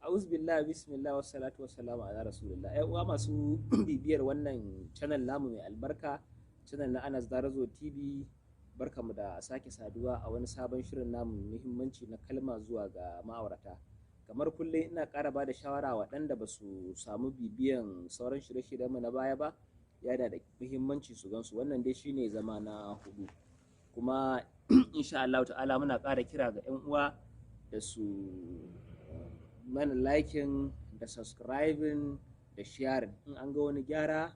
A'udhu billahi, bismillah, wassalatu wassalamu ala rasulillah. Ƴan uwa masu bibiyar wannan channel namu mai albarka, channel na Anas Darazo TV, barkamu da sake saduwa a wani sabon shirin namu muhimmanci na kalma zuwa ga ma'aurata. Kamar kullum, ina ƙara ba da shawara waɗanda ba su samu bibiyan sauran shirye-shiryenmu na baya ba, yana da muhimmanci su gansu. Wannan dai shine zama na hudu. Kuma insha Allah ta'ala muna ƙara kira ga 'yan uwa da su mana liking da subscribing da sharing. In an ga wani gyara,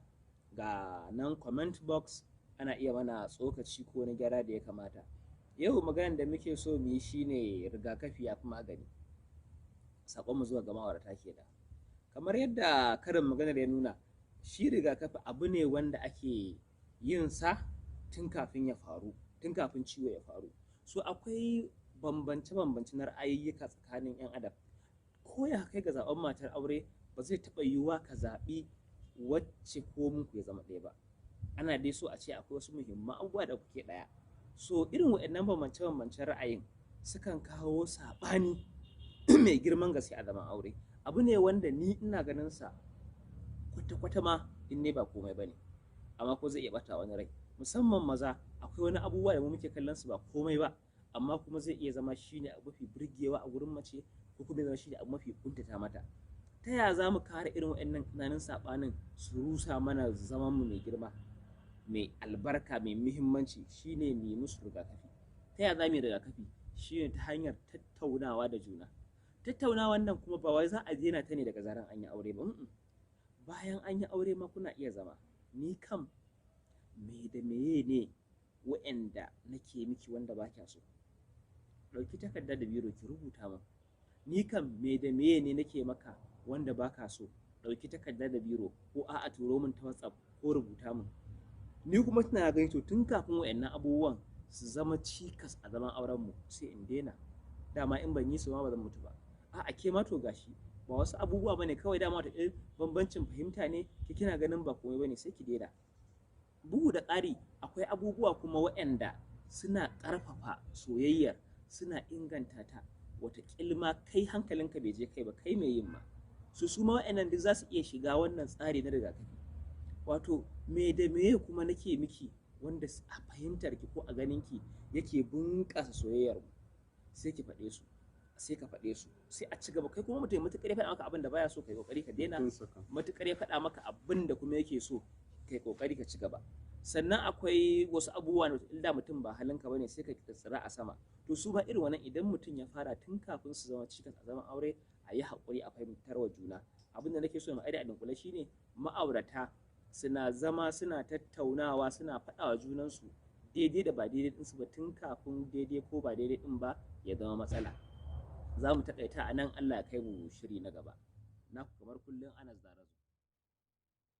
ga nan comment box, ana iya mana tsokaci ko wani gyara da ya kamata. Yau maganar da muke so mu yi shine rigakafi ya fi magani. Saƙonmu zuwa ga ma'aurata kenan. Kamar yadda karin maganar ya nuna, shi rigakafi abu ne wanda ake yin sa tun kafin ya faru, tun kafin ciwo ya faru. So akwai bambance-bambance na ra'ayiyyuka tsakanin 'yan adam. Ko ya kai ga zaɓen matar aure, ba zai taɓa yiwuwa ka zaɓi wacce kominku ya zama ɗaya ba. Ana dai so a ce akwai wasu muhimman abubuwa da kuke ɗaya. So irin waɗannan bambance-bambancen ra'ayin sukan kawo saɓani mai girman gaske a zaman aure. Abu ne wanda ni ina ganin sa kwata-kwata ma in ne ba komai ba ne, amma ko zai iya ɓata wani rai. Musamman maza, akwai wani abubuwa da mu muke kallon su ba komai ba, amma kuma zai iya zama shine abu mafi burgewa a gurin mace, ko kuma ya zama shine abu mafi ƙuntata mata. Ta yaya za mu kare irin waɗannan ƙananan saɓanin su rusa mana zaman mu mai girma, mai albarka, mai muhimmanci? Shine mu yi musu rigakafi. Ta yaya za mu yi rigakafi? Shine ta hanyar tattaunawa da juna. Tattaunawan nan kuma ba wai za a daina ta ne daga zaran an yi aure ba. Bayan an yi aure ma kuna iya zama. Ni kam me da meye ne waɗanda nake miki wanda ba kya so? Ɗauki takarda da biro ki rubuta min. Ni kam me da meye ne nake maka wanda ba ka so? Ɗauki takarda da biro, ko a'a, turo min ta WhatsApp ko rubuta min. Ni kuma tana gani, to tun kafin waɗannan abubuwan su zama cikas a zaman auren mu, sai in daina. Dama in ban yi su ma ba zan mutu ba. A'a, ke ma to gashi ba wasu abubuwa bane kawai, dama wata bambancin fahimta ne, ki kina ganin ba komai bane, sai ki daina. Bugu da ƙari, akwai abubuwa kuma waɗanda suna ƙarfafa soyayyar, suna inganta ta, wataƙil ma kai hankalinka bai je kai ba, kai mai yin ma. Su ma waɗannan duk za su iya shiga wannan tsari na rigakafi. Wato me da meye kuma nake miki wanda a fahimtar ki ko a ganin ki yake bunƙasa soyayyar mu? Sai ki faɗe su, sai ka faɗe su, sai a ci gaba. Kai kuma mutum, matuƙar ya faɗa maka abin da baya so, kai ƙoƙari ka daina. Matuƙar ya faɗa maka abin da kuma yake so, kai ƙoƙari ka ci gaba. Sannan akwai wasu abubuwa da mutum ba halinka bane, sai ka tsira a sama. To su ma irin wannan, idan mutum ya fara tun kafin su zama cikas a zaman aure, a yi haƙuri a fahimtar wa juna. Abin da nake so mu aida a dunkule shine ma'aurata suna zama suna tattaunawa, suna faɗa wa junansu daidai da ba daidai ɗinsu ba, tun kafin daidai ko ba daidai ɗin ba ya zama matsala. Za mu taƙaita a nan, Allah ya kai mu shiri na gaba. Naku kamar kullum, Anas Darazo.